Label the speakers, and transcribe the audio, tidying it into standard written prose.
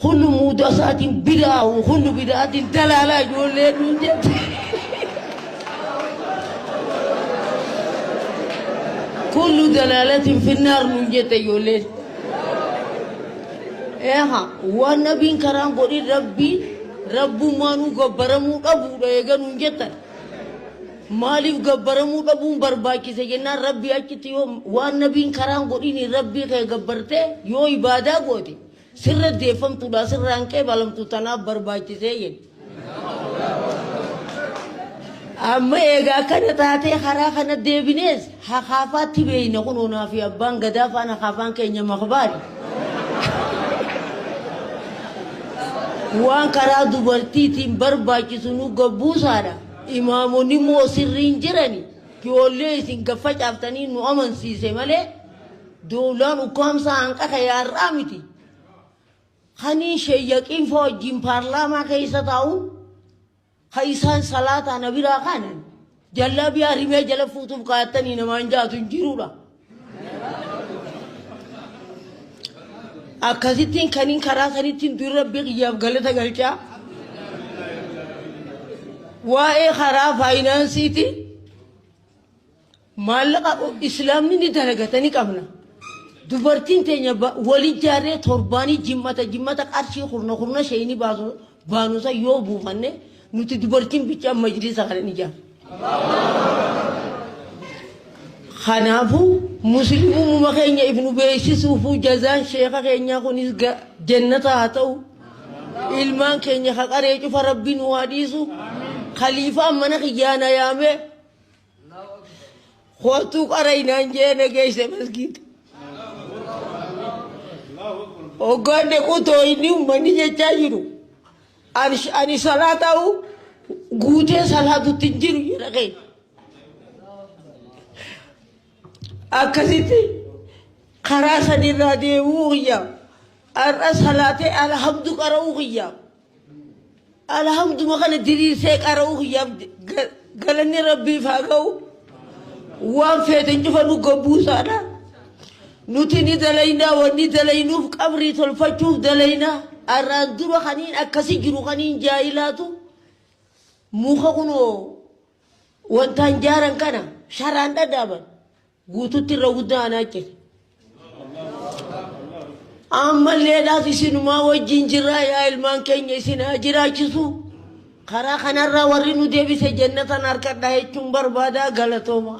Speaker 1: Kullu muhdasaatiin bid'aa wa kullu bid'aatiin dalaalaa ijoollee nuun jette. Kullu dalaalatiin finnaar nuun jette ijoolleen. Eeha waan nabiin karaan godhin rabbiin rabbummaanuu gabbaramuu dhabuudha eega nuun jettan. Maaliif gabbaramuu dhabuun barbaachise jennaan rabbii achitti yoo waan nabiin karaan godhiniin rabbii kee gabbartee yoo ibaadaa goote Sirra deeffamtuudha sirraa hin qeebalamtu tanaaf barbaachisee jedhe. Amma eega akkana taatee karaa kana deebinees hakaafaatti beeyna kunoo naa fi abbaan gadaa faan hakaafaan keenya makbaari. Waan karaa dubartiitiin barbaachisu nu gabbuusaadha. Imaamonni immoo sirriin jirani ijoollee isin gaffacaaftanii nu amansiise malee Dowlaan ukkaamsaa hanqa kee har'aa miti. Kaniin sheeyyaqiin faa wajjin paarlaamaa keessa taa'uun ka isaan salaataa na biraa kaanan jallaabiyaa rimee jala fuutuuf kaayattanii namaan jaatu hin jiruudha. Akkasittiin kaniin karaa sanittiin du'i rabbii kiyyaaf galata galchaa. Waa'ee karaa faayinaansiitiin Maallaqa islaamni ni dalagata ni qabna. Dubartiin teenya wal ijaarree torbaanii jimmata jimmata qarshii kurna kurna sheeyni baasu baanusa yoo buufanne nuti dubartiin bichaa majlisa kana ni ijaarra. Kanaafuu muslimumuma keenya if nu beeksisuufuu jazaan sheeka keenyaa kunis jannata haa ta'u. Ilmaan keenya ka qaree cufa rabbi nu haa dhiisu. Khaliifaan mana kiyyaa na yaamee Kootuu qarai naan jee na geesse masgiida. Hoggaan dhaquu tooyinni uummanni jechaa jiru. Ani salaataa'u guutee salaatutti hin jiru jedha kee. Akkasitti karaa sanirraa deemuu kiyya. Har'a salaatee alhamdu qara'uu kiyya. Alhamduma kana diriirsee qara'uu kiyyaaf galanni rabbiif haa ga'u. Waan feeten cufa nu gabbuusaadha. Nuti ni dalaynaa wanni dalaynuuf qabrii tolfachuuf dalaynaa. Arraan dura kaniin akkasi jiru kaniin jaayilaatu muka kunoo wantaan jaaran kana sharaan dhadhaaban. Guututti irra guddaa anaa jira. Ammalleedhaas isinumaa wajjin jirraa yaa ilmaan keenya isin haa jiraachisu. Karaa kanarraa warri nu deebise jannatan harkadhaa jechuun barbaadaa galatooma.